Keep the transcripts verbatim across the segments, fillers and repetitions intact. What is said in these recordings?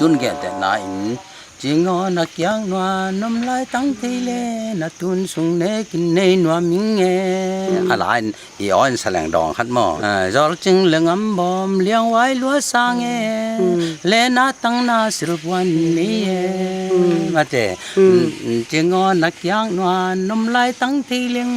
Tun gentehna in, cingaw na kiang nuan, om laitang thei le, na tun sung nekin nei nuam ing e. A la in, i aw in saleng dawng khat maw. Ah, zawlcing le ngambawm, lianghuai lua sang e, le na tang na silpuan nei e. Mate, cingaw na kiang nuan, om laitang thei leng,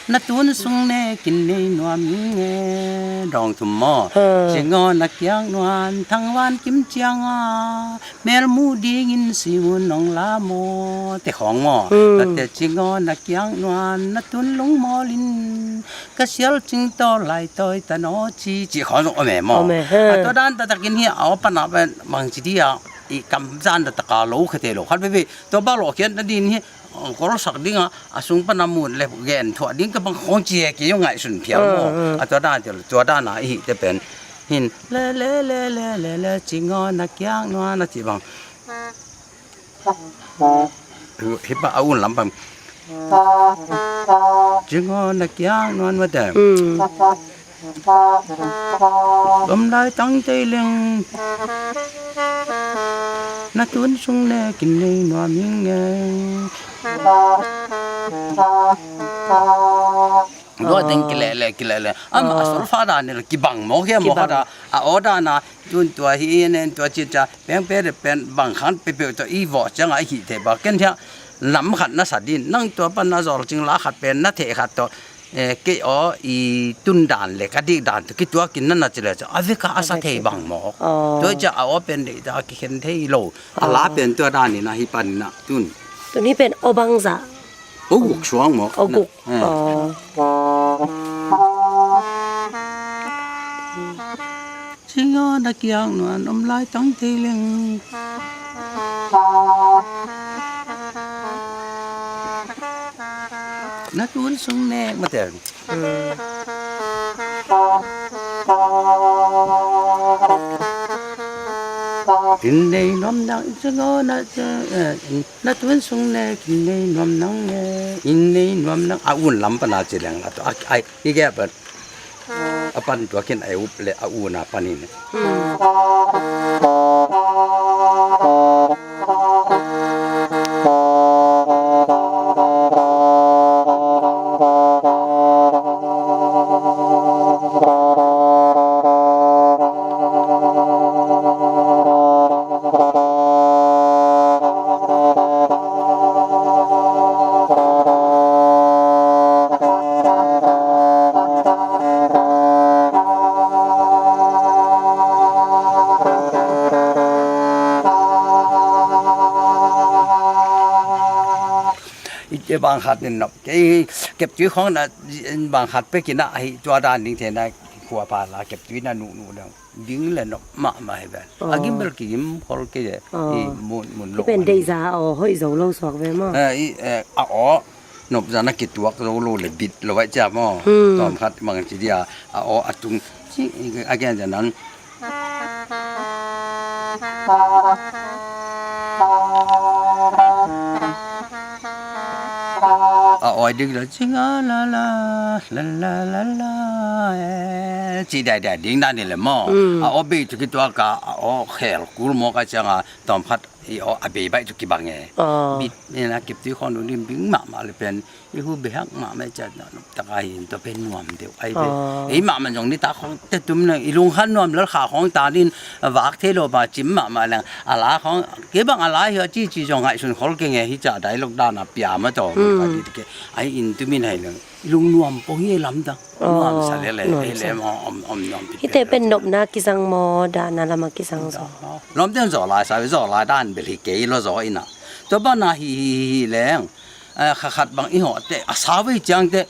na tun sung nekin nei nuam ing e. Dawng thum maw. Cingaw na kiang nuan, thanghuan kim cianga, melmu dingin simun nong la maw. Te khawng maw. Tate cingaw na kiang nuan, na tun lungmawlin, ka sial cing taw lai tawi ta naw ci, ci khawng zong om e maw. A tua dan taktakin hi a aw pana bangci dia i kam zan taktaka lo khete lo khat veve. Tua bak lawh khiat nadin hi kawlsak dinga a sung pana mut le gen thuah ding ka bang khawng ci e, kei ngaihsun phial maw. A tua dan, tua dana i hihte pen hin le le le le le le, cingaw na kiang nuan a ci bang. Hi pa a un lam pan. Cingaw na kiang nuan mate. Om laitang thei leng, na tun sung nekin nei nuam ing e. Tua ding kilele kilele. Ama a solfa dan ni la kibang maw, hia maw. Kibang. Khata a aw dana tun tua hi nen tua cica pengpe de pen bang khan pepeu tawh i vawh cianga i hih thei ba. Ken hia lam khat na sa din, nang tua pana zawlcing la khat pen na theh khat tawh, eh, kei aw i tun dan le ka dik dan tawh kituakin na na ci le ca a veka a sa thei bang maw. Tua cica a aw pen deihta kikhen thei lo. A la pen tua danin a hi panin a tun. Tun hi pen aw bangza. Aw guk suang maw. Aw guk. Cingaw na kiang nuan, om laitang thei leng, na tun sung nek mate. In nei nuam nang, cingaw na, eh, na tun sung nek in nei nuam nang e. In nei nuam nang a un lam pana ci leng la tua ai i gep a pan tua kin ai up le a una panin. Ite bang khat in nop kei keptui khawng na bang khat pekin a hi tua dan ding thena khuapa la keptui na nuhnuh dang. Ding le nop mahmah hi ven. A gim bel kigim khol kei e. I mun mun lo. I pen deihza a aw hoih zo lo suak ve maw. Eh, i, eh, a aw nopza na kituak zo lo le bit lo vai cia maw. Tawm khat mang ci dia a aw a tung ci a gen za nan. A awi ding la cinga la la la la la la eh, ci dai dai ding na ni le maw. A aw bei tu kituak a aw khel kul maw ka cianga tawm khat i aw a bei bai tu kibang e. Bit ni na kip tui khon ding bing mahmah le pen i hu behak mahmah i ciat na nop taka hin tua pen nuam deuh ai ve. Ei mahmah zong nitak khong te tum na i lung khan nuam lal kha khong ta din vak thei lo ba cim mahmah leng a la khong kei bang a la hi a ci ci zong ngaihsun khol kei nge hi ca dialogue dan a pia ma tawh. Ai in tumin hai leng i lung nuam pong hi lamdang. Nuam sa le le ei le maw om om nuam pi. Hite pen nopna kizang maw dahna lama kizang zaw. Nuam den zaw lai sa zaw lai dan bel hi kei lo zaw ina. Tua bana hi hi hi leng. Kha khat bang i hawh teh a sau vei ciang teh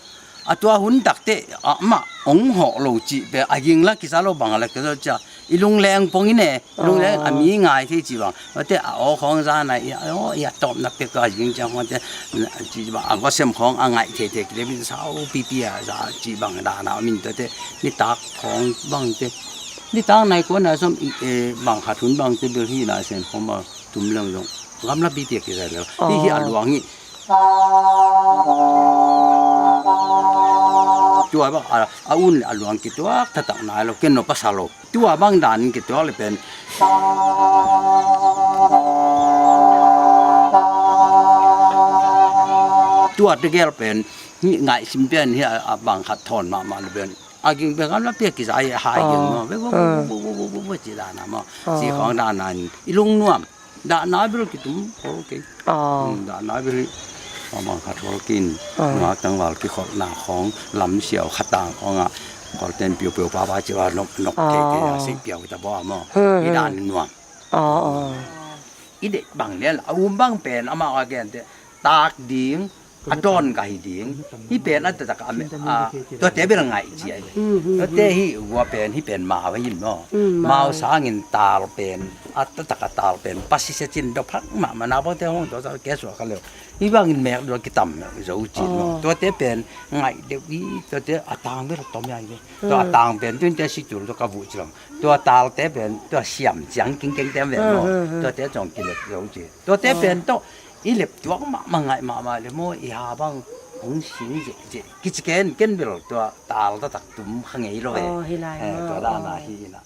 a tua hun tak teh amah hong hawh lo cih pen a ging la kisa lo bang a la kisa cia i lungleng pong i ne. Lungleng a mi ngai thei cih bang a teh a aw khawng zan a i aw i a tawpna pek a ging ciang khawng teh cih bang a gawsem khawng a ngaih thei thei kile min sau pipi a za cih bang dahna min tua teh nitak khawng bang teh nitak nai kuan a som bang khat hun bang teh bil hi na sen khawng bang tum leng zong gamla pipi a kisa lel hi hi a luang hi. Tua bang a un le a luang kituak thatak nai lo ken no pasal lo. Tua bang dan kituak le pen Tua tegel pen hih ngaihsim pen hih a, a bang khat thawn mahmah le pen a ging pen kan la piak kisa hih a hai ging maw. Ve, ve, ve, ve, ve, ve, ve, ve, ci dan a maw. Ci khawng dan a in i lungnuam. Dahna bil kitum khol kei. Dahna bil hi a bang khat khol kei in. Ngak tangval kikholhna khawng lam siau khatang khawng ah kholten piupiu papa ci a nok nok kei kei a sih piau ta baw a maw. I dan nuam. I deih bang lian a um bang pen amau a gente tak ding, a dawn ka hi ding. Hih pen a taktak a, tuate bel ngaih ci a hi. Tuate hih gua pen hih pen mau hi maw. Mau sangin tal pen a taktak a tal pen pasisia cin dok phak mahmah na bangte hong tua sa ke suak kha leu. Hih bangin mek dua kitam zo cin maw. Tuate pen ngaih deuh hi. Tuate a tang bel tom ya hi. Tua a tang pen tuinte si tul tua ka vuh ci lam. Tua talte pen tua siam ciang kingkeng te ven maw. Tuate cong kilep zo ci. Tuate pen tawh i lep tuak mahmah ngaih mahmah le maw, i ha bang hong sing zekzek kici ken, ken bel tua tal taktak tum kha ngei lo e. Tua dan a hi ina.